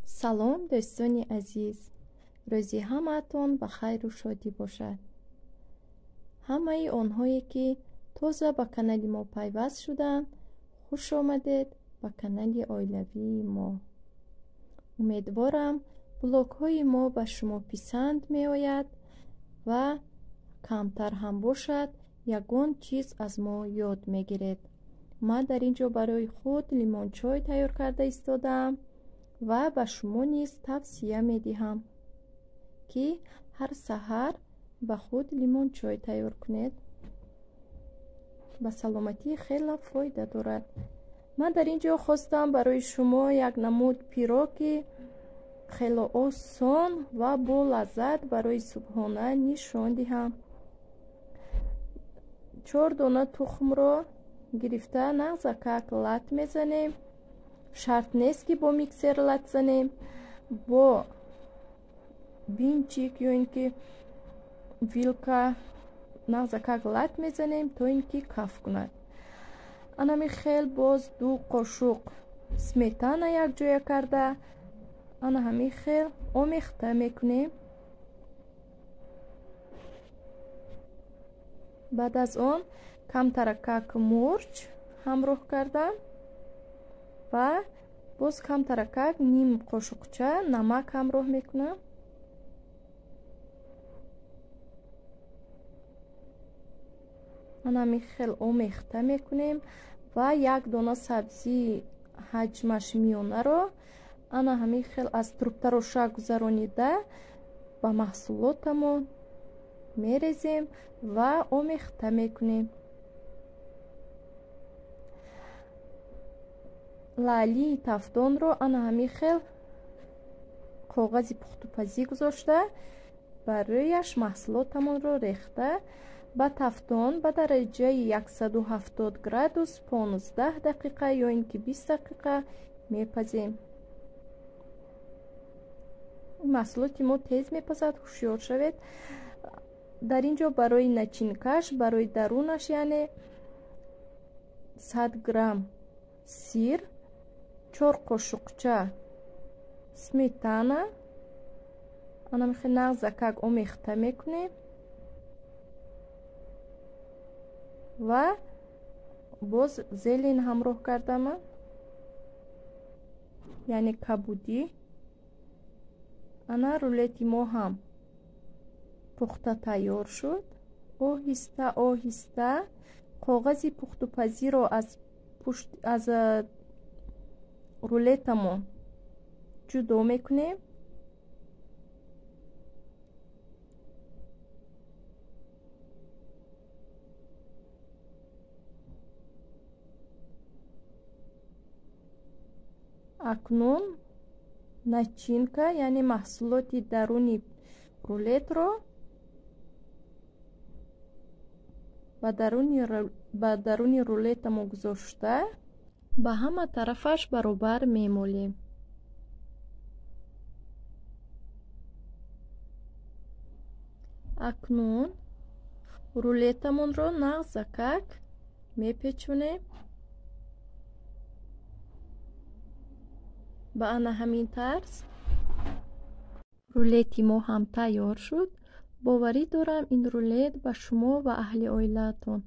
Салом, дӯстони азиз! Рӯзи ҳамаатон ба хайру шодӣ бошад. Ҳамаи онҳое, ки тоза ба канали мо пайваст шуданд, хуш омадед ба канали оилавии мо. Умедворам, блогҳои мо ба шумо писанд меояд ва камтар ҳам бошад, ягон чиз аз мо ёд мегиред. Ман дар ин ҷо барои худ лимончой тайёр карда истодаам ва ба шумо низ тавсия медиҳам, ки ҳар саҳар ба худ лимончой тайёр кунед. Ба саломатӣ хеле фоида дорад. Ман дар ин ҷо хостам барои шумо як намуд пироги хеле осон ва бо лаззат барои субҳона нишон диҳам. 4 дона тухмро гирифта нағзакак лат мезанем. Шарт нест, ки бо миксер лат занем, бо винчик ё ин ки вилка нағзакак лат мезанем, то ин ки каф кунад. Анами хел боз 2 қошуқ сметана якҷоя карда, ана ҳамин хел омехта мекунем. Баъд аз он камтаракак мурч ҳамроҳ кардам ва боз камтаракак ним қошуқча намак ҳамроҳ мекунам. Ана ҳамин хел омехта мекунем ва як дона сабзии ҳаҷмаш миёнаро ана ҳамин хел аз трубтароша гузаронида ба маҳсулотамон мерезем ва омехта мекунем. Лаълии тафдонро ана ҳамин хел коғази пухтупазӣ гузошта, бар рӯяш маҳсулотамонро рехта ба тафдон ба дараҷаи 170 градус 15 дақиқа ё ин ки 20 дақиқа мепазем. Маҳсулоти мо тез мепазад, ҳушёр шавед. Дар ин ҷо барои начинкаш, барои дарунаш, яъне 100 грамм сир, 4 қошуқча сметана, ана мехе нағзакак омехта мекунем ва боз зелен ҳамроҳ кардама, яъне кабудӣ. Ана рулети мо ҳам пухта тайёр шуд. Оҳиста оҳиста коғази пухтупазиро аз рулетамон ҷудо мекунем. Акнун начинка, яъне маҳсулоти даруни рулетро ба даруни рулетамо гузошта ба ҳама тарафаш баробар мемолем. Акнун рулетамонро нағзакак мепечонем ба ана ҳамин тарз. Рулети мо ҳам тайёр шуд. Боварӣ дорам, ин рулет ба шумо ва аҳли оилаатон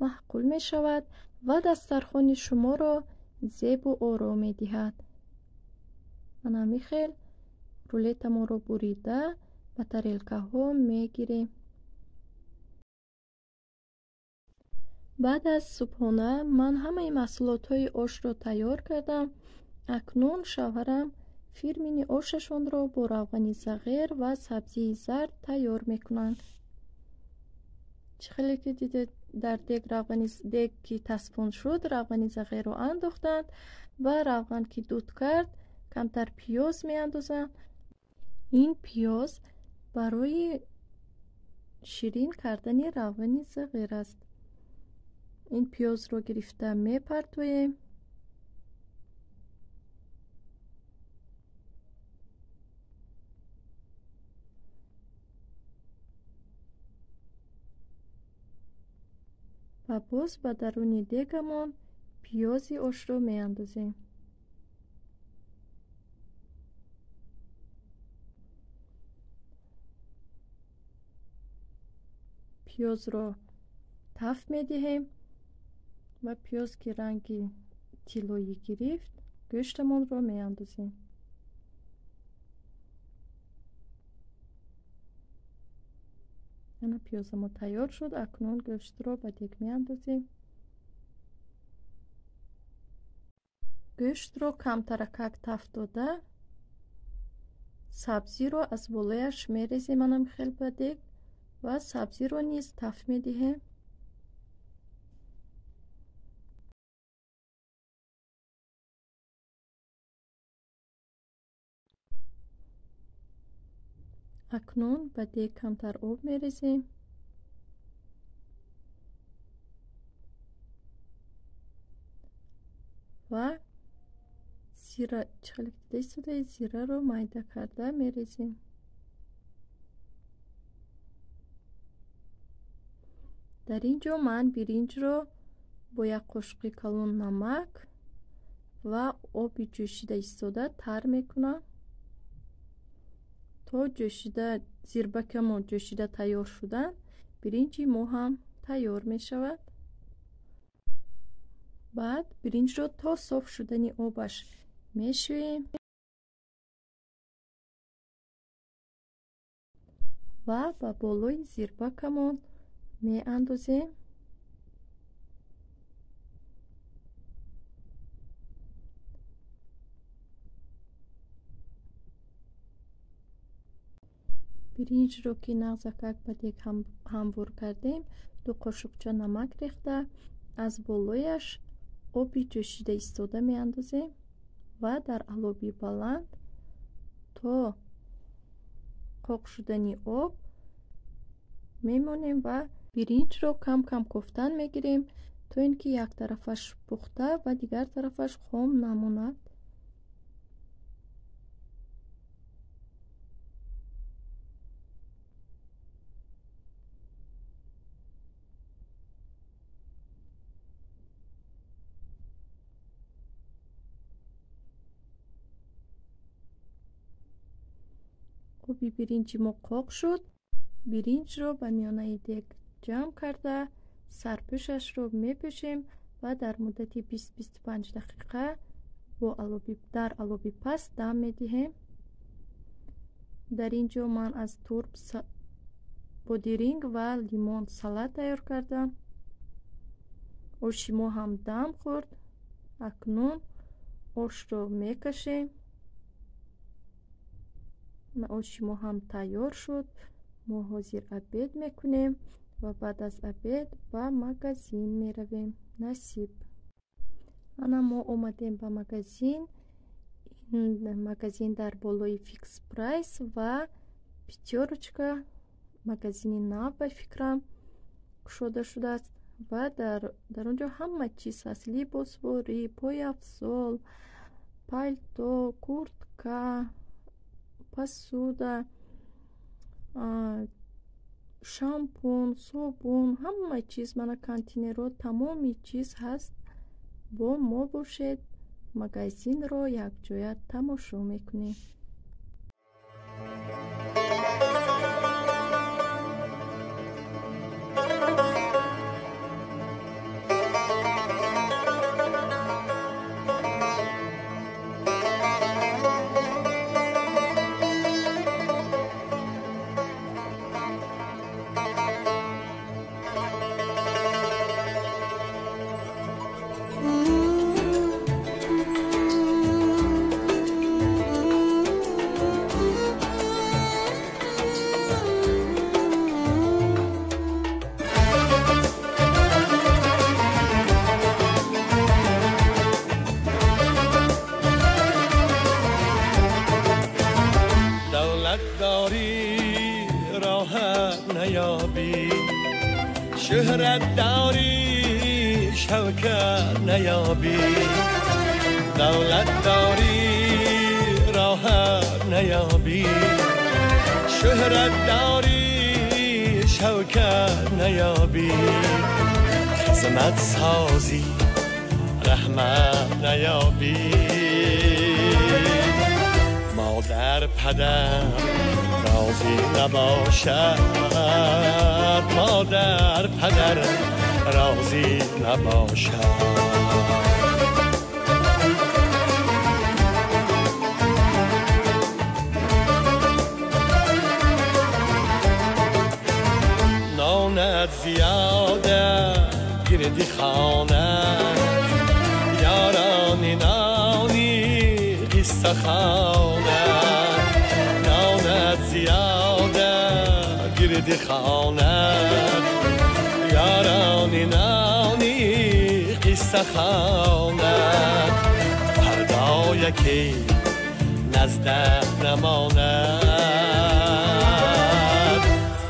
маъқул мешавад ва дастархони шуморо зебу оро медиҳад. Ана ҳамин хел рулетамонро бурида ба тарелкаҳо мегирем. Баъд аз субҳона ман ҳамаи маҳсулотҳои ошро тайёр кардам. Акнун шавҳарам фирмини ошашонро бо равғани зағир ва сабзии зард тайёр мекунанд. Чӣ хеле ки дидед, дар дег равғани дег ки тасфон шуд, равғани зағирро андохтанд ва равған ки дуд кард, камтар пиёз меандозанд. Ин пиёз барои ширин кардани равғани зағир аст. Ин пиёзро гирифта мепартоем. Ва боз ба даруни дегамон пиёзи ошро меандозем. Пиёзро таф медиҳем ва пиёз ки ранги тиллоӣ гирифт, гӯштамонро меандозем. Ана пиёзамо тайёр шуд. Акнун гӯштро ба дег меандозем. Гӯштро камтаракак таф дода, сабзиро аз болояш мерезем анам хел ба дег ва сабзиро низ таф медиҳем. Акнун ба дег камтар об мерезем. Ва зира, чӣ хеле дида истодаед, зираро майда карда мерезем. Дар ин ҷо ман биринҷро бо як қошуқи калон намак ва оби ҷӯшида истода тар мекунам. То ҷӯшида зирбакамо ҷӯшида тайёр шудан, биринҷи мо ҳам тайёр мешавад. Баъд биринҷро то соф шудани обаш мешӯем ва ба болои зирбакамон меандозем. Биринҷро ки нағзакак ба дег ҳамвор кардем, 2 қошуқча намак рехта, аз болояш оби ҷӯшида истода меандозем ва дар алоби баланд то қоқ шудани об мемонем ва биринҷро кам-кам кофтан мегирем, то ин ки як тарафаш пухта ва дигар тарафаш хом намонад. Оби биринҷи мо қоқ шуд. Биринҷро ба миёнаи дег ҷамъ карда, сарпӯшашро мепӯшем ва дар муддати 20-25 дақиқа дар алоби паст дам медиҳем. Дар ин ҷо ман аз турб, бодиринг ва лимон салат тайёр кардам. Оши мо ҳам дам хӯрд. Акнун ошро мекашем. Оши мо ҳам тайёр шуд. Мо ҳозир обед мекунем ва баъд аз обед ба магазин меравем. Насиб. Ана мо омадем ба магазин. Ин магазин дар болои Фикс Прайс ва Пятёрочка, магазини нав ба фикрам кушода шудааст ва дар он ҷо ҳама чиз ҳаст: либосворӣ, пойафзол, палто, куртка, посуда, шампун, собун, ҳама чиз, мана контейнерҳо, тамоми чиз ҳаст. Бо мо бошед, магазинро якҷоя тамошо мекунем. شهرت داری شوکت نیابی، دولت داری راحت نیابی، شهرت داری شوکت نیابی، خدمت سازی رحمت نیابی. مادر پدر راضی راضی نباشد، مادر پدر راضی نباشد. نانت زیاده گردی خانه، یاران نانی قصه خانه. نانت زیاده گردی خانه، یاران نانی قصه خانه. فردا یکی نزد نماند،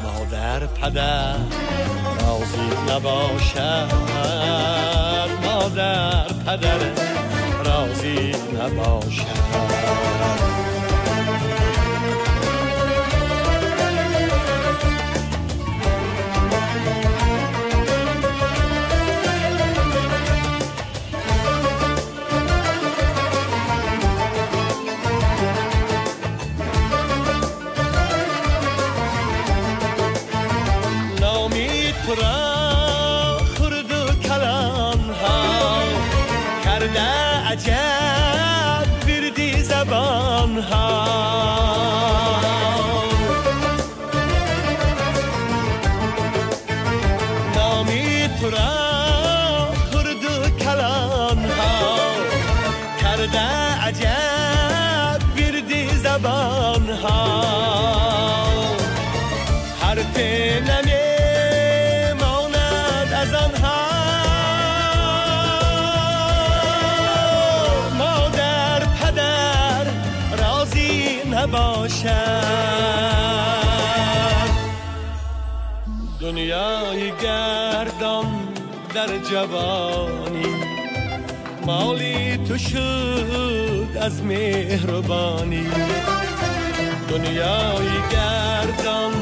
مادر پدر راضی نباشد، مادر پدر راضی نباشد. عجب وردی زبان ها، نامی تو را خرد و کلان ها کرده عجب وردی زبان ها. حرف نمی ماند از آنها، نباشد. دنیای گردان در جوانی، مالی تو شد از مهربانی. دنیای گردان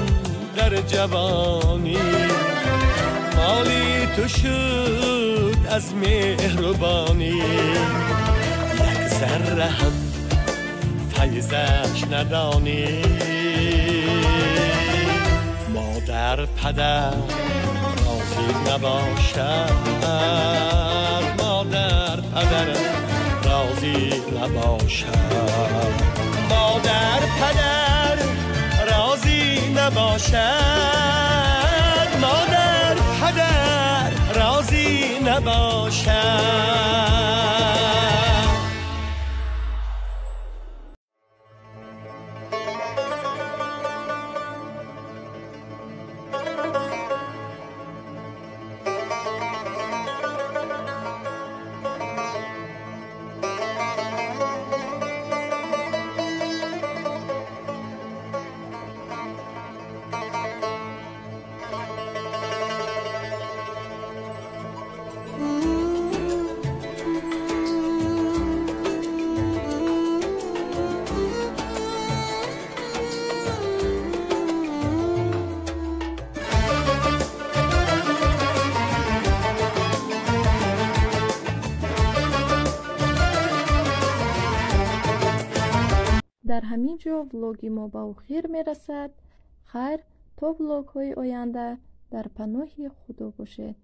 در جوانی، مالی تو شد از مهربانی. یک ذره هم فیضش ندانی، مادر پدر راضی نباشد، مادر پدر راضی نباشد، مادر پدر راضی نباشد، مادر پدر راضی نباشد. Дар ҳамин ҷо влоги мо ба охир мерасад. Хайр, то влогҳои оянда дар паноҳи Худо бошед.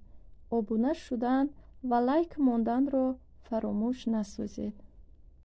Обуна шудан ва лайк монданро фаромӯш насозед.